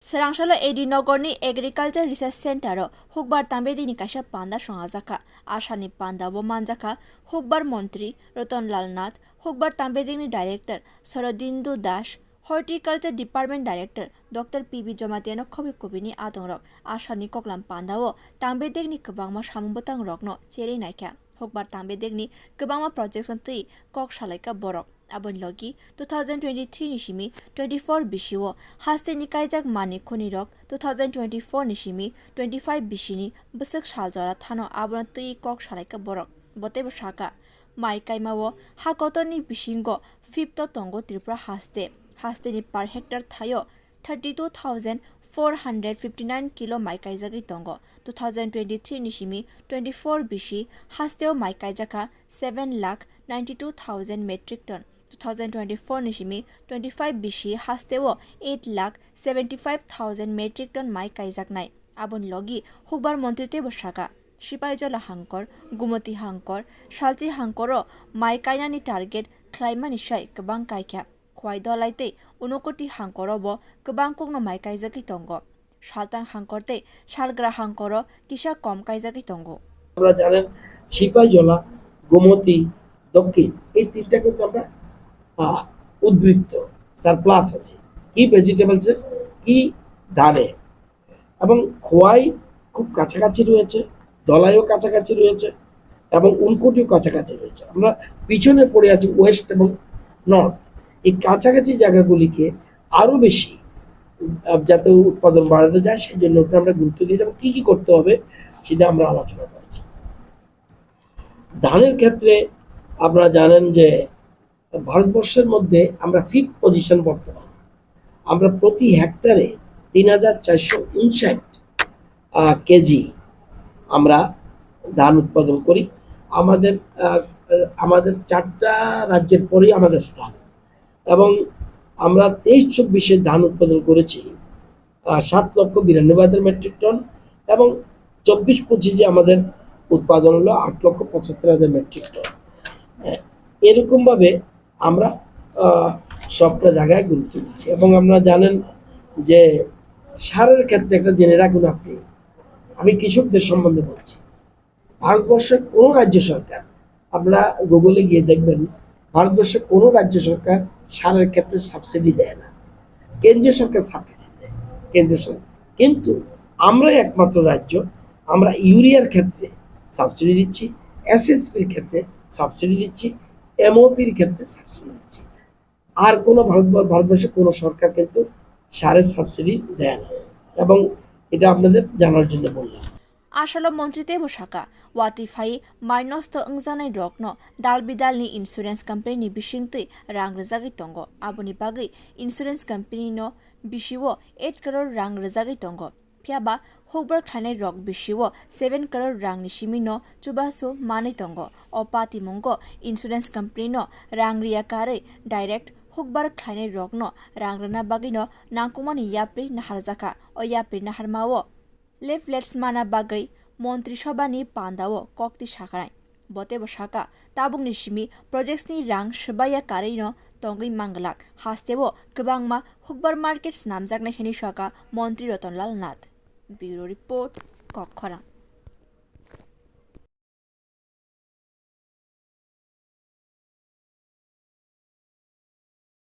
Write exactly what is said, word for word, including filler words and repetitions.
Swrangsalo A D Nogorni Agriculture Research Center-o hukbar tangbedekni kaisa panda songajak kha. Asani panda-o manjakha hukbar montri Ratan Lal Nath, hukbar tangbedekni director Sorodendu Das, Horticulture Department Director Doctor P B Jamatia-no khobi kubini adongrok asani koklam panda-o tangbedekni kwbangma samung bwtangrokno cherwi naikha. Hukbar tangbedekni kwbangma projects-no twi kok salaikha borok. Aboni logi two thousand twenty-three ni simi twenty-four bisio hasteni kaijak manwi khunirok two thousand twenty-four ni simi twenty-five bisini bwswk sal jora thano abono twi kok salaikha borok. Bo teibo sakha, mai kaimao ha kotorni bisingo fifth o tongo Tripura haste. Hasteni per hectare thaio thirty-two thousand four hundred fifty-nine kilo mai kaijagwi tongo. Two thousand twenty-three ni simi twenty-four bisi hasteo mai kaijakha seven lakh ninety-two thousand metric ton. Two thousand twenty-four ni simi twenty-five bisi hasteo eight lakh seventy-five thousand metric ton mai kaijaknai. Aboni logi hukbar montri teibo sakha, Sipaijala hangkor, Gumoti hangkor, Salchi hangkoro mai kainani target khlaimani sai kwbang kaikha. Khowai Dolai tei Unakoti hangkorobo kwbang kokno mai kaijagwi tongo. Saltang hangkor tei Salgra hangkoro kisa kom kaijagwi tongo. আপনারা জানেন, সিপাহীজলা, গোমতী, দক্ষিণ, এই তিনটা কিন্তু আমরা, আহ, উদ্বৃত্ত, সারপ্লাস আছে। কি ভেজিটেবলসে, কি ধানে। এবং খোয়াই খুব কাছাকাছি রয়েছে, দলাইও কাছাকাছি রয়েছে এবং উনকোটিও কাছাকাছি রয়েছে। আমরা পিছনে পড়ে আছি ওয়েস্ট এবং নর্থ। এই কাছাকাছি জায়গাগুলিকে আরও বেশি, আহ, যাতে উৎপাদন বাড়াতে যায়, সেই জন্য ওখানে আমরা গুরুত্ব দিয়ে যাবো। কী কী করতে হবে, সেটা আমরা আলোচনা করেছি। ধানের ক্ষেত্রে আপনারা জানেন যে ভারতবর্ষের মধ্যে আমরা ফিফথ পজিশন বর্তমানে। আমরা প্রতি হেক্টরে তিন হাজার চারশো উনষাট, আহ, কেজি আমরা ধান উৎপাদন করি। আমাদের, আহ, আমাদের চারটা রাজ্যের পরেই আমাদের স্থান। এবং আমরা তেইশ চব্বিশে ধান উৎপাদন করেছি, আহ, সাত লক্ষ বিরানব্বই হাজার মেট্রিক টন এবং চব্বিশ পঁচিশে আমাদের উৎপাদন হলো আট লক্ষ পঁচাত্তর হাজার মেট্রিক টন। হ্যাঁ, এরকমভাবে আমরা, আহ, সবটা জায়গায় গুরুত্ব দিচ্ছি। এবং আপনারা জানেন যে সারের ক্ষেত্রে একটা জেনে রাখুন আপনি, আমি কৃষকদের সম্বন্ধে বলছি, ভারতবর্ষের কোনো রাজ্য সরকার, আপনারা গুগলে গিয়ে দেখবেন, ভারতবর্ষের কোনো রাজ্য সরকার সারের ক্ষেত্রে সাবসিডি দেয় না, কেন্দ্রীয় সরকার সাবসিডি দেয়, কেন্দ্রীয় সরকার। কিন্তু আমরাই একমাত্র রাজ্য, আমরা ইউরিয়ার ক্ষেত্রে সাবসিডি দিচ্ছি, এসএসপির ক্ষেত্রে সাবসিডি দিচ্ছি, এমওপির ক্ষেত্রে সাবসিডি দিচ্ছি। আর কোনো ভারত, ভারতবর্ষে কোনো সরকার কিন্তু সারের সাবসিডি দেয় না, এবং এটা আপনাদের জানার জন্য বললাম। Asalo montri teibo sakha, watwi phai mai nosto wngjaknai rokno dal bidalni insurance company ni bisingtwi rang rwjagwi tongo. Aboni bagwi insurance company no bisio eight crore rang rwjagwi tongo. Phiya ba hukbar khlainai rok bisio seven crore rang ni simi no chubachu manwi tongo. O patimungo insurance company no rang riya karwi direct hukbar khlainai rok no rang rwna bagwi no nangkukmani yapri naharjakha. O yapri naharmao leaflets mana bagwi Montri Sabha ni panda o kok twi sakha nai. Bo teibo sakha, tabukni simi projects ni rang swbaiya karwi no tongwi manglak, hasteo kwbangma hukbar market snamjaknai hinwi sakha Montri Ratan Lal Nath. Bureau Report, Kokkhorang.